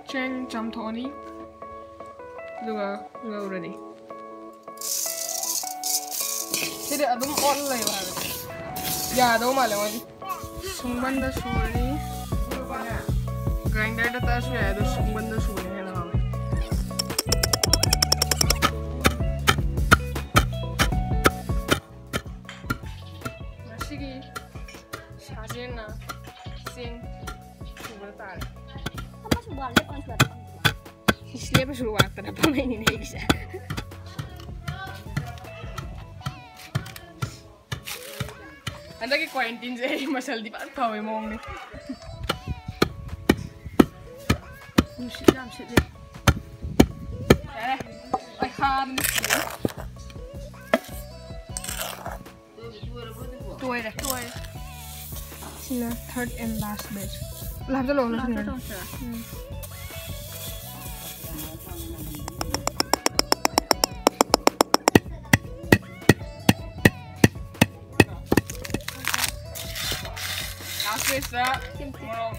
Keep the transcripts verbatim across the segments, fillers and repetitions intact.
ꯆꯦꯡ ꯆꯥꯝꯊꯣꯛꯑꯅꯤ꯫ ꯑꯗꯨꯒ ꯉꯧꯔꯅꯤ꯫ ꯁꯤꯗꯤ ꯑꯗꯨꯝ ꯑꯣꯠꯂ ꯂꯩꯌꯣ ꯍꯥꯏꯕꯅꯦ꯫ ꯌꯥꯗꯧ ꯃꯥꯜꯂꯦ ꯃꯣꯏꯗꯤ꯫ ꯁꯨꯡꯕꯟꯗ ꯁꯨꯔꯅꯤ꯫ ꯒ꯭ꯔꯥꯏꯟꯗꯔꯗ ꯇꯛꯑꯁꯨ ꯌꯥꯏ, ꯑꯗꯣ ꯁꯨꯡꯕꯟꯗ ꯁꯨꯕꯅ ꯍꯦꯟꯅ ꯍꯥꯎꯋꯦ꯫ ꯉꯁꯤꯒꯤ ꯁꯥꯖꯦꯜꯅ ꯆꯦꯡ ꯁꯨꯕꯗ ꯇꯥꯔꯦ꯫ ꯑꯃ ꯁꯨꯕ ꯂꯦꯞꯄ ꯁꯨꯕ꯫ ꯏꯁ, ꯂꯦꯞꯄ ꯁꯨꯕ ꯉꯥꯛꯇꯅ ꯐꯝꯃꯛꯏꯅꯤꯅꯦ ꯑꯩꯒꯤꯁꯦ꯫ ꯍꯟꯗꯛꯀꯤ ꯀ꯭ꯋꯥꯔꯦꯟꯇꯤꯟꯁꯦ ꯑꯩ ꯃꯁꯜꯗꯤ ꯐꯖꯅ ꯐꯕꯩ ꯃꯑꯣꯡꯅꯤ꯫ ꯅꯨꯡꯁꯤꯠ ꯌꯥꯝ ꯁꯤꯠꯂꯤ꯫ ꯌꯥꯔꯦ꯫ ꯑꯩ ꯍꯥꯗꯅ ꯁꯤꯔꯦ꯫ ꯇꯣꯏꯔꯦ꯫ ꯇꯣꯏꯔꯦ꯫ ꯁꯤꯅ third and last batch꯫ ꯄꯨꯂꯞ ꯍꯥꯞꯆꯜꯂꯣ, ꯄꯨꯂꯞ ꯄꯨꯂꯞ ꯍꯥꯞꯆꯜꯂꯣ꯫ ꯍꯥꯞꯆꯜꯂꯣ꯫ ꯎꯝ꯫ Last batchꯇ ꯃꯣꯔꯣꯛ꯫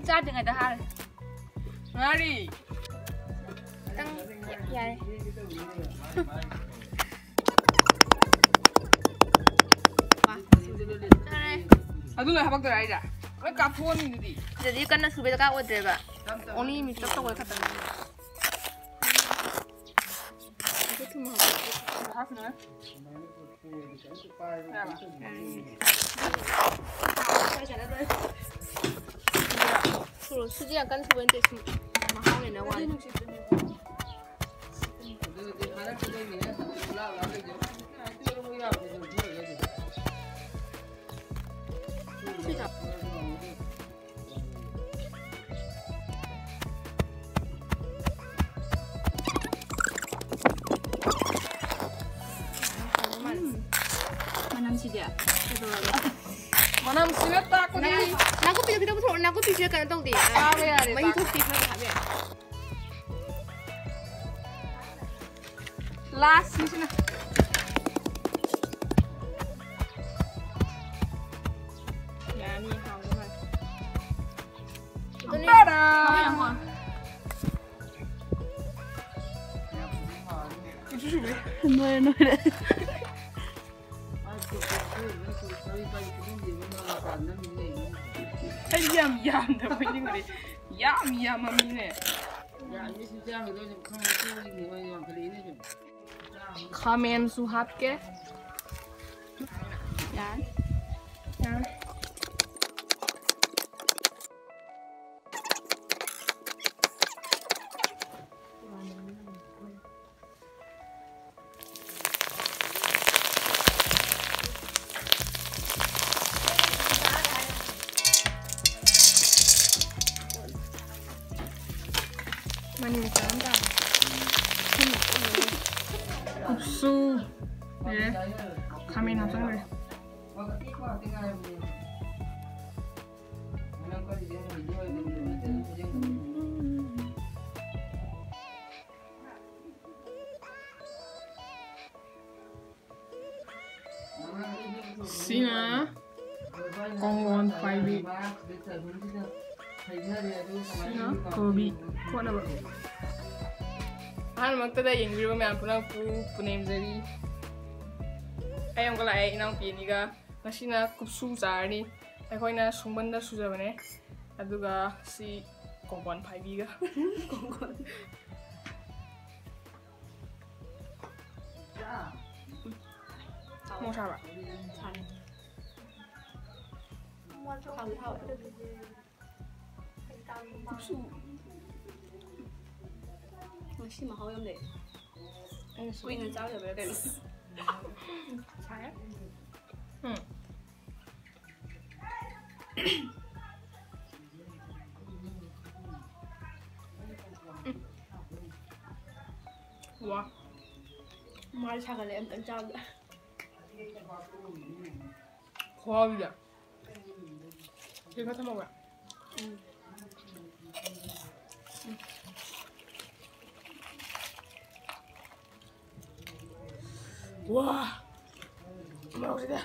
ꯆꯥꯗ꯭ꯔꯤꯉꯩꯗ ꯍꯥꯔꯦ꯫ ꯉꯥꯔꯤ꯫ ꯈꯤꯇꯪ ꯌꯥꯔꯦ꯫ ꯆꯥꯔꯦ꯫ ꯑꯗꯨ ꯂꯣꯏ ꯍꯥꯄꯛꯇꯣꯏꯔꯥ ꯑꯩꯁꯦ? ꯂꯣꯏ ꯀꯥꯞꯊꯣꯛꯑꯅꯤ ꯑꯗꯨꯗꯤ꯫ ꯁꯤꯗꯗꯤ ꯀꯟꯅ ꯁꯨꯕꯩ ꯗꯔꯀꯥꯔ ꯑꯣꯏꯗ꯭ꯔꯦꯕ꯫ Only mix up ꯇꯧꯕꯩ ꯈꯛꯇꯅꯦ꯫ ꯑꯗꯨ ꯊꯨꯝ ꯍꯥꯞꯄꯛꯑꯣ꯫ ꯍꯥꯞꯄꯤꯅꯦ꯫ ꯁꯣꯔꯣꯛ ꯁꯤꯗꯤ ꯌꯥꯝ ꯀꯟꯅ ꯁꯨꯕ ꯅꯠꯇꯦ, ꯁꯨꯝ ꯃꯍꯥꯎ ꯂꯩꯅꯕ ꯋꯥꯅꯤ꯫ ꯎꯝ. ꯃꯅꯝꯁꯤꯗꯤ ꯀꯩꯗꯧꯔꯒꯦ? ꯃꯅꯝꯁꯤꯅ ꯇꯥꯛꯄꯗꯤ ꯅꯥꯀꯨꯞꯄꯤꯗꯣ ꯈꯤꯇꯪ ꯄꯨꯊꯣꯔꯛꯑꯣ꯫ ꯅꯥꯀꯨꯞꯄꯤꯁꯤꯅ ꯀꯩꯅꯣ ꯇꯧꯗꯦ꯫ ꯆꯥꯕ ꯌꯥꯔꯦ, ꯃꯍꯤ ꯆꯥꯕ꯫ ꯊꯣꯛꯇꯦ, ꯈꯔ ꯍꯥꯞ ꯌꯥꯏ꯫ Lastꯅꯤ ꯁꯤꯅ꯫ ꯅꯣꯏꯔꯦ꯫ ꯑꯩꯗꯤ ꯌꯥꯝ ꯌꯥꯝꯗꯕ ꯅꯤꯡꯉꯨꯔꯦ꯫ ꯌꯥꯝ ꯌꯥꯝꯃꯝꯃꯤꯅꯦ꯫ ꯈꯥꯃꯦꯟꯁꯨ ꯍꯥꯞꯀꯦ꯫ ꯌꯥꯔꯦ꯫ ꯌꯥꯔꯦ꯫ ꯃꯅꯤꯜ ꯈꯔ ꯑꯃ ꯇꯥꯔꯦ꯫ ꯀꯨꯞꯁꯨ ꯂꯩꯔꯦ꯫ ꯈꯥꯃꯦꯟ ꯍꯥꯞꯆꯟꯈ꯭ꯔꯦ꯫ ꯁꯤꯅ ꯀꯣꯡꯒꯣꯟ ꯄꯥꯏꯕꯤ꯫ ꯁꯤꯅ ꯀꯣꯕꯤ ꯀꯣꯠꯅꯕ꯫ ꯑꯍꯥꯟꯕꯃꯛꯇꯗ ꯌꯦꯡꯕꯤꯔꯤꯕ ꯃꯌꯥꯝ ꯄꯨꯝꯅꯃꯛꯄꯨ ꯄꯨꯅꯦꯝꯖꯔꯤ꯫ ꯑꯩ ꯑꯃꯨꯛꯀ ꯂꯥꯛꯑꯦ ꯏꯅꯥꯎꯄꯤ ꯑꯅꯤꯒ꯫ ꯉꯁꯤꯅ ꯀꯨꯞꯁꯨ ꯆꯥꯔꯅꯤ꯫ ꯑꯩꯈꯣꯏꯅ ꯁꯨꯡꯕꯟꯗ ꯁꯨꯖꯕꯅꯦ꯫ ꯑꯗꯨꯒ ꯁꯤ ꯀꯣꯡꯒꯣꯟ ꯐꯥꯏꯕꯤꯒ꯫ ꯀꯣꯡꯒꯣꯟ꯫ ꯃꯣꯔꯣꯛ ꯁꯥꯕ꯭ꯔꯥ? ꯁꯥꯏ꯫ ꯍꯥꯎꯗꯤ ꯍꯥꯎꯋꯦ꯫ ꯀꯨꯞꯁꯨ꯫ ꯉꯁꯤ ꯃꯍꯥꯎ ꯌꯥꯝ ꯂꯩ꯫ ꯑꯩꯅ ꯁꯨꯝ ꯀꯨꯏꯅ ꯆꯥꯗꯕꯩꯔꯥ ꯀꯩꯅꯣ꯫ ꯁꯥꯏ꯫ ꯎꯝ꯫ ꯋꯥ꯫ ꯃꯥꯏ ꯁꯥꯒꯠꯂꯦ ꯑꯝꯇꯪ ꯆꯥꯕꯗ꯫ ꯈꯨꯍꯥꯎꯗꯤ꯫ ꯁꯤ ꯈꯔ ꯊꯝꯃꯧꯔꯥ? ꯎꯝ꯫ ꯋꯥ! ꯃꯣꯔꯣꯛꯁꯤꯗꯤ꯫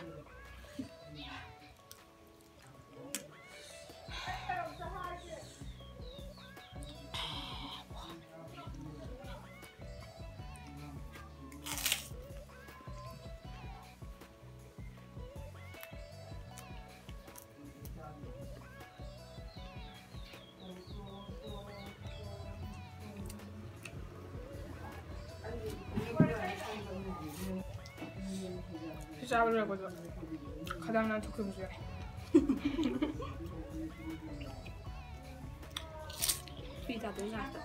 ꯆꯥꯕ ꯂꯣꯏꯔꯛꯄꯗꯣ ꯈꯗꯥꯡ ꯅꯥꯟꯊꯣꯛꯈꯤꯕꯁꯨ ꯌꯥꯏ꯫ ꯄꯤ ꯇꯥꯗꯣꯏ ꯉꯥꯛꯇ꯫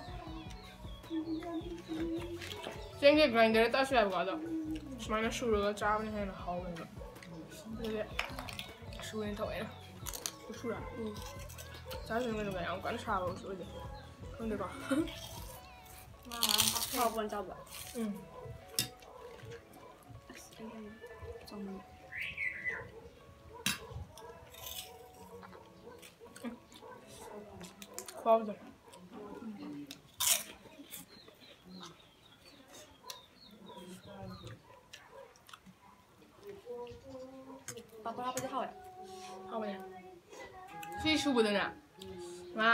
ꯆꯦꯡꯁꯦ ꯒ꯭ꯔꯥꯏꯟꯗꯔꯗ ꯇꯛꯑꯁꯨ ꯌꯥꯏꯕꯀꯣ, ꯑꯗꯣ ꯁꯨꯃꯥꯏꯅ ꯁꯨꯔꯒ ꯆꯥꯕꯅ ꯍꯦꯟꯅ ꯍꯥꯎꯋꯦꯕ꯫ ꯑꯗꯨꯗꯤ ꯁꯨꯔꯦꯅ ꯊꯧꯑꯣꯏꯅ꯫ ꯁꯨꯔ? ꯎꯝ꯫ ꯆꯥꯁꯤꯅ ꯀꯩꯅꯣ ꯌꯥꯝ ꯀꯟꯅ ꯁꯥꯕ ꯑꯣꯏꯗꯦ꯫ ꯈꯪꯗꯦꯀꯣ꯫ ꯉꯥ ꯃꯌꯥꯝ ꯍꯥꯞꯄꯦ꯫ ꯍꯥꯎꯕꯅ ꯆꯥꯕ꯫ ꯎꯝ꯫ ꯑꯁ, ꯑꯩ ꯆꯥꯎꯃꯟ- ꯈꯨꯍꯥꯎꯗꯣ꯫ ꯄꯥꯐꯣꯔ ꯍꯥꯞꯄꯗꯤ ꯍꯥꯎꯋꯦ꯫ ꯍꯥꯎꯋꯦ꯫ ꯁꯤ ꯁꯨꯕꯗꯅꯦ, ꯉꯥ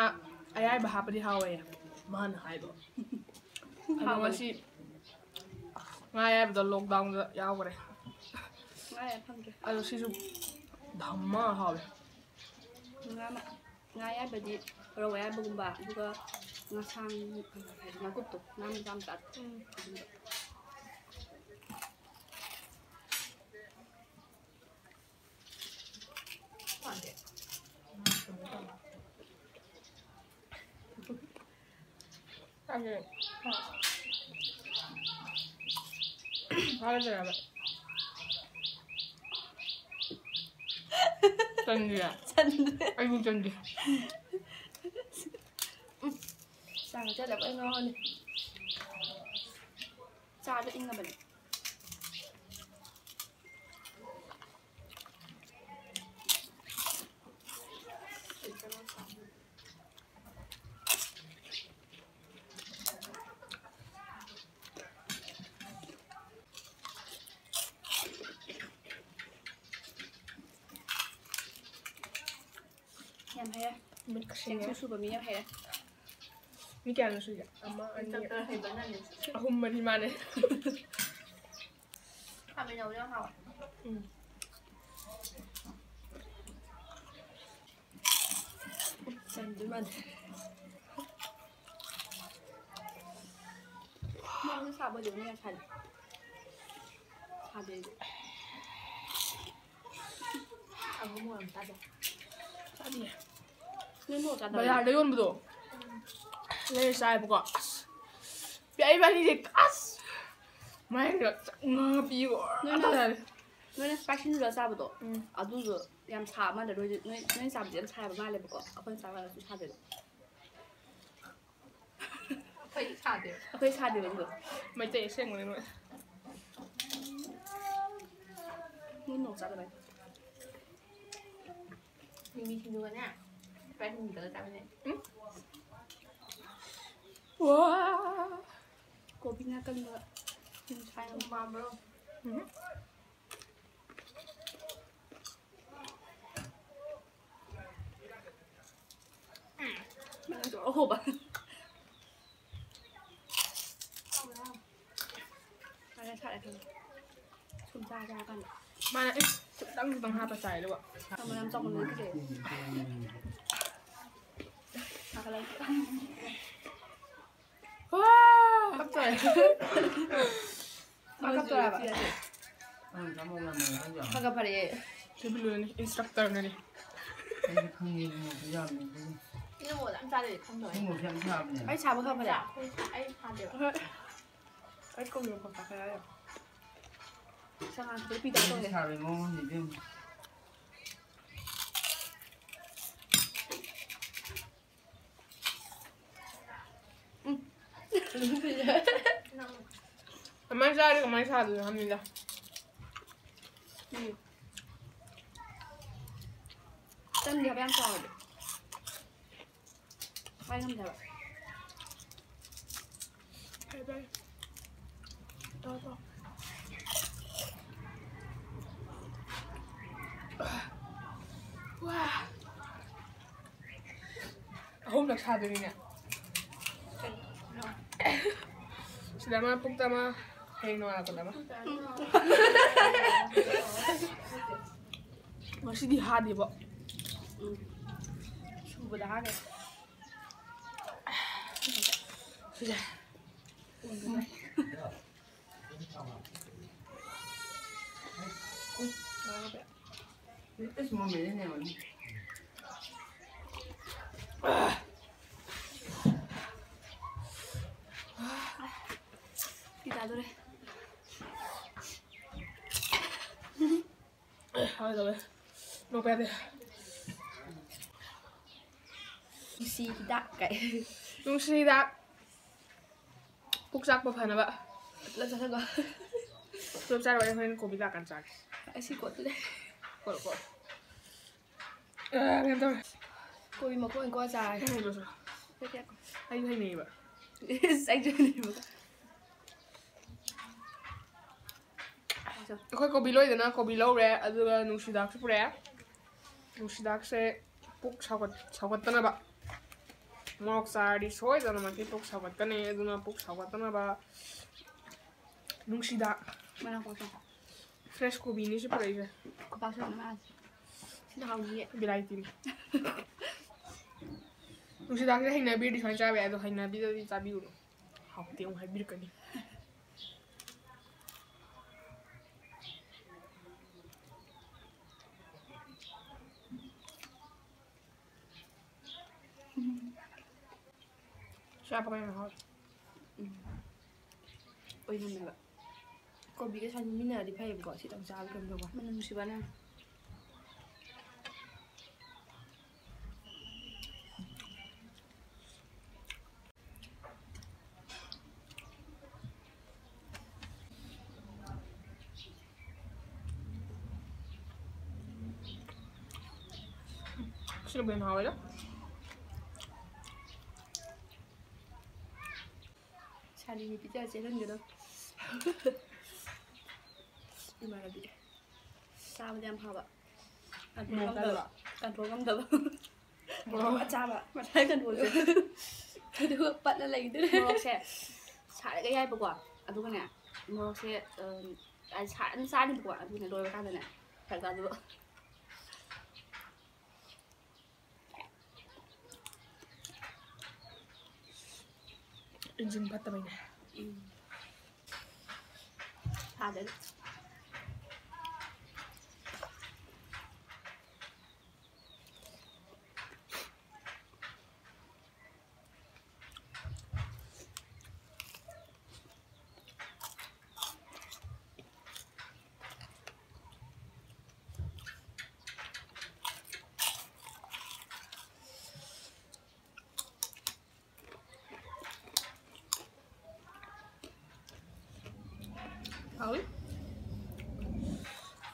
ꯑꯌꯥꯏꯕ ꯍꯥꯞꯄꯗꯤ ꯍꯥꯎꯋꯦ, ꯃꯥꯅ ꯍꯥꯏꯕ꯫ ꯑꯗꯣ ꯍꯥꯎꯕꯅꯦ꯫ ꯉꯁꯤ ꯉꯥ ꯑꯌꯥꯏꯕꯗꯣ ꯂꯣꯛꯗꯥꯎꯟꯗ ꯌꯥꯎꯈ꯭ꯔꯦ꯫ ꯉꯥ ꯑꯌꯥꯏꯕ ꯐꯪꯗ꯭ꯔꯦ꯫ ꯑꯗꯣ ꯁꯤꯁꯨ ꯙꯝꯃ ꯍꯥꯎꯋꯦ꯫ ꯉꯥ ꯃ-, ꯉꯥ ꯑꯌꯥꯏꯕꯗꯤ ꯔꯧ ꯑꯌꯥꯏꯕꯒꯨꯝꯕ, ꯑꯗꯨꯒ ꯉꯥꯁꯥꯡ, ꯉꯥꯀꯨꯞꯇꯣ, ꯉꯥ ꯃꯆꯥ ꯃꯆꯥꯗꯣ꯫ ꯎꯝ꯫ ꯑꯗꯨꯒ ꯆꯥꯒꯦ꯫ ꯍꯥꯏꯔꯗ꯭ꯔꯕ? ꯆꯟꯗ꯭ꯔꯦ? ꯆꯟꯗ꯭ꯔꯦ꯫ ꯑꯩꯕꯨ ꯆꯟꯗꯦ꯫ ꯆꯥꯒ ꯆꯠꯂꯕ ꯑꯩ ꯉꯥꯎꯔꯅꯤ꯫ ꯆꯥꯗꯣ ꯏꯪꯉꯕꯅꯦ꯫ ꯌꯥꯝ ꯍꯩꯔꯦ꯫ ꯃꯤꯠꯀ ꯁꯤꯡꯉꯦ꯫ ꯆꯦꯡꯁꯨ ꯁꯨꯕ ꯃꯤ ꯌꯥꯝ ꯍꯩꯔꯦ꯫ ꯃꯤ ꯀꯌꯥꯅꯣ ꯁꯨꯏꯁꯦ? ꯑꯃ, ꯑꯅꯤ, ꯆꯞꯇꯅ ꯍꯩꯕ ꯅꯪꯅꯦ꯫ ꯑꯍꯨꯝ, ꯃꯔꯤ ꯃꯥꯅꯦ꯫ ꯈꯥꯃꯦꯟ ꯌꯥꯎꯕꯗꯤ ꯌꯥꯝ ꯍꯥꯎꯋꯦ꯫ ꯎꯝ꯫ ꯆꯟꯗꯣꯏ ꯃꯥꯟꯗꯦ꯫ ꯃꯥꯁꯨ ꯁꯥꯕ ꯑꯣꯏꯗꯣꯏꯅꯦ ꯉꯁꯥꯏꯗꯤ꯫ ꯁꯥꯗꯦ ꯑꯩꯗꯤ꯫ ꯆꯥꯗꯤꯌꯦ꯫ ꯅꯣꯏ ꯃꯣꯔꯣꯛ ꯆꯥꯗꯕ꯭ꯔꯥ? ꯕꯖꯥꯔꯗ ꯌꯣꯟꯕꯗꯣ ꯂꯩꯔ ꯆꯥꯏꯕꯀꯣ꯫ ꯑꯁ, ꯄꯤꯌꯥ ꯏꯕꯥꯅꯤꯁꯦ ꯑꯁ ꯃꯥꯏꯒ ꯉꯥ ꯄꯤꯕ ꯅꯣꯏꯅ ꯇꯥꯔꯦ꯫ ꯅꯣꯏꯅ spicy noodle ꯆꯥꯕꯗꯣ, ꯎꯝ꯫ ꯑꯗꯨꯗꯣ ꯌꯥꯝ ꯁꯥꯕ ꯃꯥꯜꯂꯦ꯫ ꯅꯣꯏꯗꯤ, ꯅꯣꯏ, ꯅꯣꯏꯅ ꯆꯥꯕꯗꯤ ꯌꯥꯝ ꯁꯥꯕ ꯃꯥꯜꯂꯦꯕꯀꯣ, ꯑꯩꯈꯣꯏꯅ ꯆꯥꯕ ꯀꯩꯁꯨ ꯁꯥꯗꯦꯕ꯫ ꯑꯩꯈꯣꯏ ꯁꯥꯗꯦꯕ꯫ ꯑꯩꯈꯣꯏ ꯁꯥꯗꯦꯕ ꯑꯗꯨꯗꯣ꯫ ꯃꯩꯇꯩ ꯑꯁꯦꯡꯕꯅꯤ ꯅꯣꯏ꯫ ꯅꯣꯏ ꯃꯣꯔꯣꯛ ꯆꯥꯗꯕꯩ꯫ ꯃꯤꯃꯤ ꯁꯤꯡꯖꯨꯒꯅꯦ, fried ꯃꯤꯃꯤꯒ ꯆꯥꯃꯤꯟꯅꯩ꯫ ꯎꯝ꯫ ꯋꯥ꯫ ꯀꯣꯕꯤ ꯉꯥꯀꯟꯕ ꯁꯤꯡꯖꯨ ꯁꯥꯏ꯫ ꯃꯥꯟꯕ꯭ꯔꯣ? ꯎꯝ꯫ ꯑꯍꯣꯕ꯫ ꯃꯥꯅ ꯁꯥꯔꯦ ꯈꯪꯉꯦ꯫ ꯁꯨꯝ ꯆꯥ ꯆꯥ ꯀꯥꯟꯗ꯫ ꯃꯥꯅ ꯏꯁ ꯈꯤꯇꯪ ꯈꯤꯇꯪ ꯍꯥꯞꯄ ꯆꯥꯏ ꯑꯗꯨꯒ꯫ ꯃꯌꯥꯝ ꯆꯥꯎꯃꯟꯕꯗꯤ ꯀꯤꯖꯩ꯫ ꯅꯥꯀꯜꯂꯝ꯫ ꯋꯥ! ꯀꯞꯇꯣꯔꯦ꯫ ꯃꯥ ꯀꯞꯇꯣꯔꯦ ꯍꯥꯏꯕ꯫ ꯈꯔ ꯈꯔ ꯐꯔꯛꯑꯦ꯫ ꯁꯤ ꯕꯤꯂꯨꯅꯤ, instructorꯅꯅꯤ꯫ ꯑꯩꯗꯤ ꯈꯪꯉꯦ, ꯃꯣꯔꯣꯛꯇꯣ ꯌꯥꯝꯃꯦ ꯑꯗꯨꯒꯤ꯫ ꯁꯤꯅ ꯃꯣꯔꯣꯛ ꯌꯥꯝ ꯆꯥꯗ꯭ꯔꯗꯤ ꯈꯪꯗꯕꯅꯦ꯫ ꯁꯤ ꯃꯣꯔꯣꯛꯁꯦ ꯌꯥꯝ ꯁꯥꯕꯅꯦ꯫ ꯑꯩ ꯁꯥꯕ ꯈꯔ ꯐꯔꯦ꯫ ꯑꯩ ꯁꯥꯗꯦꯕ꯫ ꯍꯣꯏ꯫ ꯑꯩ ꯀꯣꯕꯤ ꯃꯄꯣꯛ ꯀꯥꯈꯠꯂꯛꯑꯦ꯫ ꯁꯉꯥꯡ ꯈꯛꯇ ꯄꯤꯗꯧ ꯑꯩꯗꯤ ꯇꯧꯔꯦ꯫ ꯁꯥꯕꯒꯤ ꯃꯑꯣꯡ ꯑꯃꯅꯤ ꯏꯕꯦꯝꯃ꯫ ꯎꯝ꯫ ꯀꯃꯥꯏꯅ ꯆꯥꯔꯗꯤ ꯀꯃꯥꯏꯅ ꯁꯥꯗꯣꯏꯅꯣ ꯈꯪꯗꯦꯗ꯫ ꯎꯝ꯫ ꯆꯪꯗꯦ ꯍꯥꯏꯕ ꯌꯥꯝ ꯆꯥꯎꯔꯗꯤ꯫ ꯄꯥꯏ ꯉꯝꯗꯦ ꯍꯥꯏꯕ꯫ ꯐꯔꯦ, ꯐꯔꯦ꯫ ꯇꯧꯔꯣ, ꯇꯧꯔꯣ꯫ ꯋꯥ꯫ ꯑꯍꯨꯝꯂꯛ ꯁꯥꯗꯣꯏꯅꯤꯅꯦ꯫ ꯁꯤꯗ ꯑꯃ, ꯄꯨꯛꯇ ꯑꯃ, ꯍꯌꯦꯡ ꯅꯣꯡꯉꯥꯜꯂꯛꯄꯗ ꯑꯃ꯫ ꯉꯁꯤꯗꯤ ꯍꯥꯗꯦꯕꯣ꯫ ꯎꯝ꯫ ꯁꯨꯕꯗ ꯍꯥꯈ꯭ꯔꯦ꯫ ꯁꯤꯁꯦ꯫ This moment in there. ꯄꯤ ꯇꯥꯗꯣꯔꯦ꯫ ꯍꯥꯎꯗꯧꯔꯦ꯫ ꯅꯣꯛꯄ ꯌꯥꯗꯦ꯫ ꯅꯨꯡꯁꯤ ꯍꯤꯗꯥꯛ ꯀꯥꯏ꯫ ꯅꯨꯡꯁꯤ ꯍꯤꯗꯥꯛ꯫ ꯄꯨꯛ ꯆꯥꯛꯄ ꯐꯅꯕ꯫ ꯄꯨꯂꯞ ꯆꯥꯁꯜꯂꯣ꯫ ꯄꯨꯂꯞ ꯆꯥꯔꯣꯏ, ꯍꯣꯔꯦꯟ ꯀꯣꯕꯤ ꯂꯥꯛꯀꯥꯟ ꯆꯥꯒꯦ꯫ ꯑꯁꯤ ꯀꯣꯠꯇꯨꯅꯦ꯫ ꯀꯣꯠꯂꯣ, ꯀꯣꯠꯂꯣ꯫ ꯑ, ꯀꯩꯅꯣ ꯇꯧꯔꯦ꯫ ꯀꯣꯕꯤ ꯃꯀꯣꯏ ꯑꯣꯏꯅ ꯀꯣꯠꯂ ꯆꯥꯔꯒꯦ꯫ ꯀꯩꯅꯣ ꯇꯧꯔꯦ꯫ ꯀꯩ ꯀꯩ? ꯑꯩꯁꯨ ꯍꯩꯅꯩꯌꯦꯕ꯫ ꯏꯁ, ꯑꯩꯁꯨ ꯍꯩꯅꯩꯌꯦꯕ꯫ ꯑꯩꯈꯣꯏ ꯀꯣꯕꯤ ꯂꯣꯏꯗꯅ ꯀꯣꯕꯤ ꯂꯧꯔꯦ, ꯑꯗꯨꯒ ꯅꯨꯡꯁꯤꯗꯥꯛꯁꯨ ꯄꯨꯔꯛꯑꯦ꯫ ꯅꯨꯡꯁꯤꯗꯥꯛꯁꯦ ꯄꯨꯛ ꯁꯥꯎꯒꯠ-, ꯁꯥꯎꯒꯠꯇꯅꯕ꯫ ꯃꯣꯔꯣꯛ ꯆꯥꯔꯗꯤ ꯁꯣꯏꯗꯅꯃꯛꯀꯤ ꯄꯨꯛ ꯁꯥꯎꯒꯠꯀꯅꯤ, ꯑꯗꯨꯅ ꯄꯨꯛ ꯁꯥꯎꯒꯠꯇꯅꯕ ꯅꯨꯡꯁꯤꯗꯥꯛ꯫ ꯃꯅꯥ ꯀꯣꯠꯄ꯫ Fresh ꯀꯣꯕꯤꯅꯤ ꯁꯤ ꯄꯨꯔꯛꯏꯁꯦ꯫ ꯈꯨꯕꯥꯛ ꯁꯤꯗꯅ ꯃꯥꯜꯂꯦ꯫ ꯁꯤꯅ ꯍꯥꯎꯅꯤꯌꯦ꯫ ꯚꯦꯔꯥꯏꯇꯤꯅꯤ꯫ ꯅꯨꯡꯁꯤꯗꯥꯛꯁꯦ ꯍꯩꯅꯕꯤꯔꯗꯤ ꯁꯨꯃꯥꯏꯅ ꯆꯥꯕ ꯌꯥꯏ, ꯑꯗꯣ ꯍꯩꯅꯕꯤꯗꯗꯤ ꯆꯥꯕꯤꯔꯨꯅꯨ꯫ ꯍꯥꯎꯇꯦ ꯑꯃꯨꯛ ꯍꯥꯏꯕꯤꯔꯛꯀꯅꯤ꯫ ꯆꯥꯕ ꯀꯌꯥꯝ ꯍꯥꯎꯋꯤ꯫ ꯎꯝ꯫ ꯑꯣꯏꯅꯝꯃꯦꯕ꯫ ꯀꯣꯕꯤꯒ ꯁꯨꯃꯥꯏꯅ ꯃꯤꯟꯅꯔꯗꯤ ꯐꯩꯌꯦꯕꯀꯣ, ꯁꯤꯗꯪ ꯆꯥꯕ ꯀꯩꯅꯣ ꯇꯧꯕ꯫ ꯃꯅꯝ ꯅꯨꯡꯁꯤꯕꯅ꯫ ꯁꯤꯅꯕꯨ ꯍꯦꯟꯅ ꯍꯥꯎꯋꯦꯗ꯫ ꯁꯥꯔꯤꯅꯤ ꯄꯤꯖꯔ ꯆꯦꯜꯍꯟꯒꯗꯕ꯫ ꯏꯃꯥꯟꯅꯕꯤ꯫ ꯆꯥꯕꯗ ꯌꯥꯝ ꯐꯕ꯫ Control ꯃꯣꯔꯣꯛ ꯉꯝꯗꯕ꯫ ꯆꯥꯗꯕ꯫ Control ꯉꯝꯗꯕ꯫ ꯃꯣꯔꯣꯛ꯫ ꯃꯣꯔꯣꯛ ꯑꯆꯥꯕ꯫ ꯃꯁꯥꯏ control ꯁꯦ꯫ ꯑꯗꯨꯒ ꯄꯠꯂ ꯂꯩꯗꯣꯏꯅꯦ꯫ ꯃꯣꯔꯣꯛꯁꯦ ꯁꯥꯔꯒ ꯌꯥꯏꯕꯀꯣ꯫ ꯑꯗꯨꯒꯅꯦ, ꯃꯣꯔꯣꯛꯁꯦ, ꯑꯝ, ꯑꯩ ꯁꯥ-, ꯑꯗꯨꯝ ꯆꯥꯅꯤꯕꯀꯣ꯫ ꯑꯗꯨꯒꯅꯦ, ꯂꯣꯏꯕ ꯀꯥꯟꯗꯅꯦ, ꯐꯔꯛ ꯇꯥꯗꯣꯏꯕ꯫ ꯏꯟꯖꯤꯟ ꯐꯠꯇꯕꯩꯅꯦ꯫ ꯎꯝ꯫ ꯊꯥꯗꯦ꯫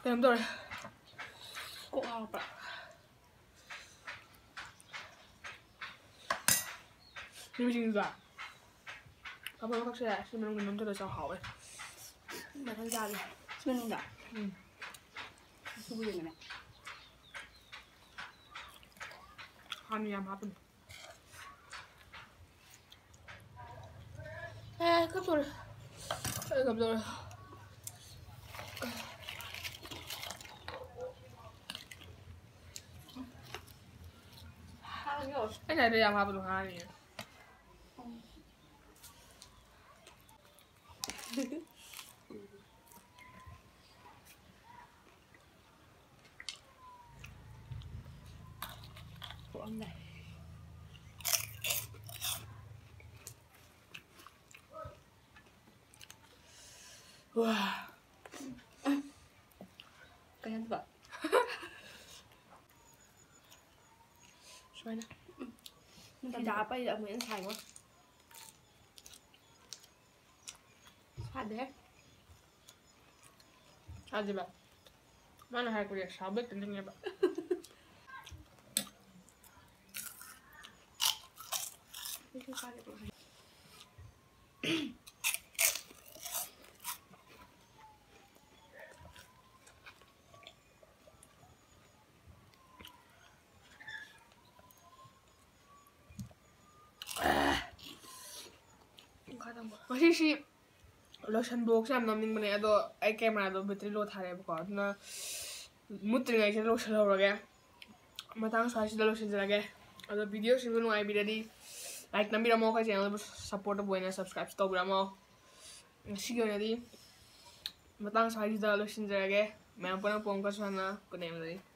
ꯀꯩꯅꯣꯝ ꯇꯧꯔꯦ꯫ ꯀꯣꯛ ꯉꯥꯎꯔꯛꯄ꯭ꯔꯥ? ꯃꯤꯃꯤ ꯁꯤꯡꯖꯨꯗꯣ ꯑꯐꯕ ꯀꯛꯁꯦ ꯌꯥꯏ꯫ ꯁꯤ ꯃꯅꯨꯡꯗ ꯅꯝꯊꯣꯛꯑ ꯆꯥꯎ ꯍꯥꯎꯋꯦ꯫ ꯃꯊꯪ ꯆꯥꯒꯦ꯫ ꯁꯤ ꯃꯅꯨꯡꯗ? ꯎꯝ꯫ ꯁꯤꯕꯨ ꯌꯦꯡꯉꯨꯅꯦ꯫ ꯍꯥꯟꯅ ꯌꯥꯝ ꯍꯥꯞꯄꯅꯤ꯫ ꯑꯦ, ꯀꯞꯇꯧꯔꯦ꯫ ꯑꯩ ꯀꯞꯇꯧꯔꯦ꯫ ꯑꯩꯅ ꯍꯥꯏꯗꯣ ꯌꯥꯝ ꯍꯥꯞꯄꯗꯣ ꯉꯥꯡꯉꯤꯅꯦ꯫ ꯊꯣꯛꯑꯝꯗꯥꯏ꯫ ꯋꯥ꯫ ꯀꯩ ꯍꯥꯏꯗꯣꯏꯕ? ꯁꯨꯃꯥꯏꯅ꯫ ꯎꯝ꯫ ꯁꯤꯗ ꯍꯥꯞꯄꯩꯗ ꯑꯃꯨꯛ ꯍꯦꯟꯅ ꯁꯥꯏꯉꯣ꯫ ꯁꯥꯗꯦ꯫ ꯁꯥꯗꯦꯕ꯫ ꯃꯥꯅ ꯍꯥꯏꯔꯛꯄꯁꯦ ꯁꯥꯕ ꯍꯦꯛꯇ ꯅꯤꯡꯉꯦꯕ꯫ ꯉꯁꯤꯁꯤ lotion box ꯌꯥꯝ ꯅꯝꯅꯤꯡꯕꯅꯦ, ꯑꯗꯣ ꯑꯩ camera ꯗꯣ battery low ꯊꯥꯔꯦꯕꯀꯣ, ꯑꯗꯨꯅ ꯃꯨꯠꯇ꯭ꯔꯤꯉꯩꯁꯤꯗ ꯂꯣꯏꯁꯤꯜꯍꯧꯔꯒꯦ꯫ ꯃꯇꯥꯡ ꯁ꯭ꯋꯥꯏꯁꯤꯗ ꯂꯣꯏꯁꯤꯟꯖꯔꯒꯦ꯫ ꯑꯗꯣ video ꯁꯤꯕꯨ ꯅꯨꯡꯉꯥꯏꯕꯤꯔꯗꯤ like ꯅꯝꯕꯤꯔꯝꯃꯣ, ꯑꯩꯈꯣꯏ channel ꯕꯨ support ꯇꯧꯕ ꯑꯣꯏꯅ subscribe ꯇꯧꯕꯤꯔꯝꯃꯣ꯫ ꯉꯁꯤꯒꯤ ꯑꯣꯏꯅꯗꯤ ꯃꯇꯥꯡ ꯁ꯭ꯋꯥꯏꯁꯤꯗ ꯂꯣꯏꯁꯤꯟꯖꯔꯒꯦ꯫ ꯃꯌꯥꯝ ꯄꯨꯟꯅ ꯄꯣꯝ ꯀꯁꯨ ꯍꯥꯟꯅ good night꯫